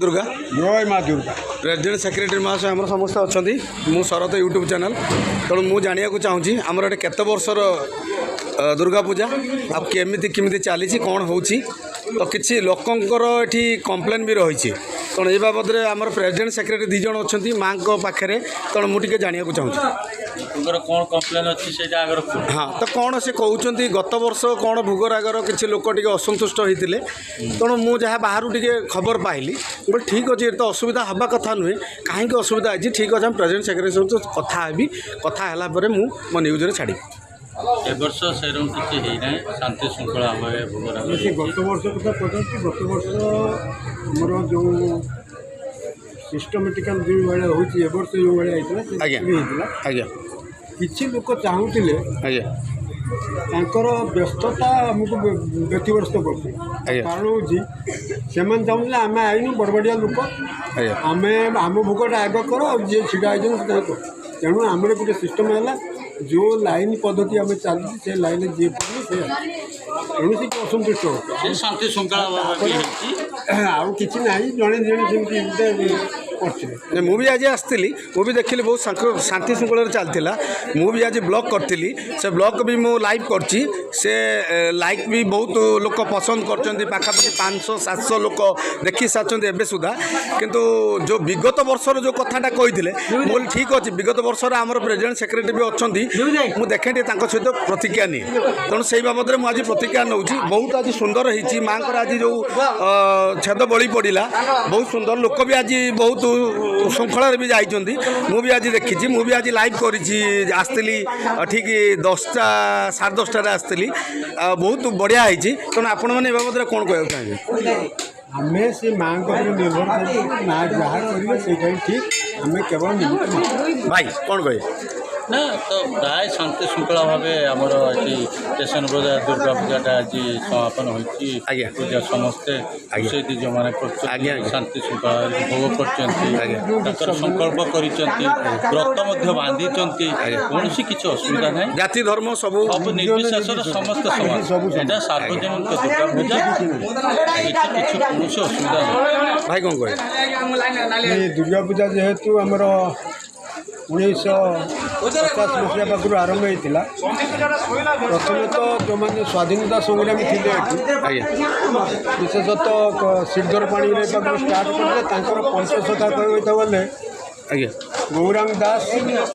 ଦୁର୍ଗା। ଜୟ ମା Durga. President, secretary ମହାଶୟ ଆମର ସମସ୍ତେ ଅଛନ୍ତି। ମୁଁ ଶରତ, ୟୁଟ୍ୟୁବ୍ ଚ୍ୟାନେଲ୍। ତେଣୁ ମୁଁ ଜାଣିବାକୁ ଚାହୁଁଛି, ଆମର ଏଠି କେତେ ବର୍ଷର ଦୁର୍ଗା ପୂଜା ଆଉ କେମିତି କେମିତି ଚାଲିଛି, କ'ଣ ହେଉଛି? ତ କିଛି ଲୋକଙ୍କର ଏଠି କମ୍ପ୍ଲେନ୍ ବି ରହିଛି। ତେଣୁ ଏ ବାବଦରେ ଆମର ପ୍ରେସିଡେଣ୍ଟ, ସେକ୍ରେଟାରୀ ଦୁଇ ଜଣ ଅଛନ୍ତି ମାଆଙ୍କ ପାଖରେ। ତେଣୁ ମୁଁ ଟିକେ ଜାଣିବାକୁ ଚାହୁଁଛି। ଲୋକଙ୍କର କ'ଣ କମ୍ପ୍ଲେନ୍ ଅଛି, ସେଇଟା ଆଗରେ କୁହ। ହଁ, ତ କ'ଣ ସେ କହୁଛନ୍ତି, ଗତ ବର୍ଷ କ'ଣ ଭୋଗରାଗର କିଛି ଲୋକ ଟିକେ ଅସନ୍ତୁଷ୍ଟ ହୋଇଥିଲେ। ତେଣୁ ମୁଁ ଯାହା ବାହାରୁ ଟିକେ ଖବର ପାଇଲି, ମୁଁ କହିଲି ଠିକ୍ ଅଛି, ଏଠି ତ ଅସୁବିଧା ହେବା କଥା ନୁହେଁ, କାହିଁକି ଅସୁବିଧା ହେଇଛି? ଠିକ୍ ଅଛି, ଆମେ ପ୍ରେସିଡେଣ୍ଟ, ସେକ୍ରେଟାରୀ ସହିତ କଥା ହେବି। କଥା ହେଲା ପରେ ମୁଁ ମୋ ନ୍ୟୁଜ୍ରେ ଛାଡ଼ିବି। ଏ ବର୍ଷ ସେରକମ କିଛି ହେଇନାହିଁ, ଶାନ୍ତି ଶୃଙ୍ଖଳା ଭାବେ ଭୋଗରାଗ ସେ ହେଇଛି। ଗତ ବର୍ଷ କଥା ପଚାରୁଛି। ଗତ ବର୍ଷ ଆମର ଯେଉଁ ସିଷ୍ଟମେଟିକାଲ ଯେଉଁ ଭଳିଆ ହେଉଛି, ଏ ବର୍ଷ ଯେଉଁ ଭଳିଆ ହେଇଥିଲା, ସେ ବି ହେଇଥିଲା। କିଛି ଲୋକ ଚାହୁଁଥିଲେ, ତାଙ୍କର ବ୍ୟସ୍ତତା ଆମକୁ ବ୍ୟତିବ୍ରସ୍ତ କରୁଥିଲା। କାରଣ ହେଉଛି, ସେମାନେ ଚାହୁଁଥିଲେ ଆମେ ଆଇନୁ, ବଡ଼ ବଡ଼ିଆ ଲୋକ, ଆମେ ଆମ ଭୋଗଟା ଆଗ କର ଆଉ ଯିଏ ଛିଡ଼ା ହେଇଛନ୍ତି ସେ ତାଙ୍କ କର। ତେଣୁ ଆମର ଗୋଟେ ସିଷ୍ଟମ୍ ହେଲା, ଯେଉଁ ଲାଇନ୍ ପଦ୍ଧତି ଆମେ ଚାଲିଛି, ସେ ଲାଇନ୍ରେ ଯିଏ ପଡ଼ିବ ସେ ଆସିବ। ତେଣୁ ସେ ଅସନ୍ତୁଷ୍ଟ ହେଉଛି। ସେ ଶାନ୍ତି ଶୃଙ୍ଖଳା ଭାବେ ବି ହେଇଛି। ଆଉ କିଛି ନାହିଁ, ଜଣେ ଜଣେ ସେମିତି ଗୋଟେ କରିଥିଲେ। ନାଇଁ, ମୁଁ ବି ଆଜି ଆସିଥିଲି, ମୁଁ ବି ଦେଖିଲି, ବହୁତ ଶାନ୍ତି ଶୃଙ୍ଖଳାରେ ଚାଲିଥିଲା। ମୁଁ ବି ଆଜି ବ୍ଲଗ୍ କରିଥିଲି, ସେ ବ୍ଲଗ୍ ବି ମୁଁ ଲାଇଭ୍ କରିଛି। ସେ ଲାଇକ୍ ବି ବହୁତ ଲୋକ ପସନ୍ଦ କରିଛନ୍ତି। ପାଖାପାଖି 500 700 ଲୋକ ଦେଖି ସାରିଛନ୍ତି ଏବେ ସୁଦ୍ଧା। କିନ୍ତୁ ଯେଉଁ ବିଗତ ବର୍ଷର ଯେଉଁ କଥାଟା କହିଥିଲେ, ମୁଁ କହିଲି ଠିକ୍ ଅଛି, ବିଗତ ବର୍ଷର ଆମର ପ୍ରେସିଡେଣ୍ଟ, ସେକ୍ରେଟାରୀ ବି ଅଛନ୍ତି, ମୁଁ ଦେଖେ ଟିକେ ତାଙ୍କ ସହିତ ପ୍ରତିକ୍ରିୟା ନିଏ। ତେଣୁ ସେଇ ବାବଦରେ ମୁଁ ଆଜି ପ୍ରତିକ୍ରିୟା ନେଉଛି। ବହୁତ ଆଜି ସୁନ୍ଦର ହେଇଛି। ମାଆଙ୍କର ଆଜି ଯେଉଁ ଛେଦ ବଳି ପଡ଼ିଲା, ବହୁତ ସୁନ୍ଦର। ଲୋକ ବି ଆଜି ବହୁତ ଶୃଙ୍ଖଳାରେ ବି ଯାଇଛନ୍ତି। ମୁଁ ବି ଆଜି ଦେଖିଛି, ମୁଁ ବି ଆଜି ଲାଇଭ୍ କରିଛି। ଆସିଥିଲି ଠିକ୍ 10ଟା 10:30ରେ ଆସିଥିଲି। ଆଉ ବହୁତ ବଢ଼ିଆ ହେଇଛି। ତେଣୁ ଆପଣମାନେ ଏ ବାବଦରେ କ'ଣ କହିବାକୁ ଚାହିଁବେ? ଆମେ ସେ ମାଆଙ୍କ ଉପରେ ନିର୍ଭର କରୁଛୁ। ମା ଯାହା କରିବେ ସେଇଟା ହିଁ ଠିକ୍, ଆମେ କେବଳ ନିମିତ୍ତ ମାତ୍ର। ଭାଇ, କ'ଣ କହିବେ? ନା, ତ ପ୍ରାୟ ଶାନ୍ତି ଶୃଙ୍ଖଳା ଭାବେ ଆମର ଏଠି ଷ୍ଟେସନ ବଜାର ଦୁର୍ଗା ପୂଜାଟା ଆଜି ସମାପନ ହୋଇଛି। ପୂଜା ସମସ୍ତେ ସେଇଠି ଯେଉଁମାନେ କରୁଛନ୍ତି, ଆଜ୍ଞା ଆଜ୍ଞା ଶାନ୍ତି ଶୃଙ୍ଖଳାରେ ଭୋଗ କରିଛନ୍ତି, ତାଙ୍କର ସଂକଳ୍ପ କରିଛନ୍ତି, ବ୍ରତ ମଧ୍ୟ ବାନ୍ଧିଛନ୍ତି, କୌଣସି କିଛି ଅସୁବିଧା ନାହିଁ। ଜାତି ଧର୍ମ ସବୁ ସବୁ ନିର୍ବିଶେଷରେ ସମସ୍ତେ ସମାନ। ସବୁ ସମାନ। ଏଇଟା ସାର୍ବଜନୀନ ଦୁର୍ଗା ପୂଜା, ଏଠି କିଛି କୌଣସି ଅସୁବିଧା ନାହିଁ। ଭାଇ, କ'ଣ କହିବେ? ଏ ଦୁର୍ଗା ପୂଜା ଯେହେତୁ ଆମର 1950 ମସିହା ପାଖରୁ ଆରମ୍ଭ ହେଇଥିଲା, ପ୍ରଥମେ ତ ଯେଉଁମାନେ ସ୍ୱାଧୀନତା ସଂଗ୍ରାମୀ ଥିଲେ ଏଠି, ବିଶେଷତଃ ଶ୍ରୀଧର ପାଣିଗ୍ରାହୀ ପାଖରୁ ଷ୍ଟାର୍ଟ କରିଥିଲେ, ତାଙ୍କର ପଞ୍ଚସଖା କହିବାକୁ ଗଲେ ଗୌରାଙ୍ଗ ଦାସ।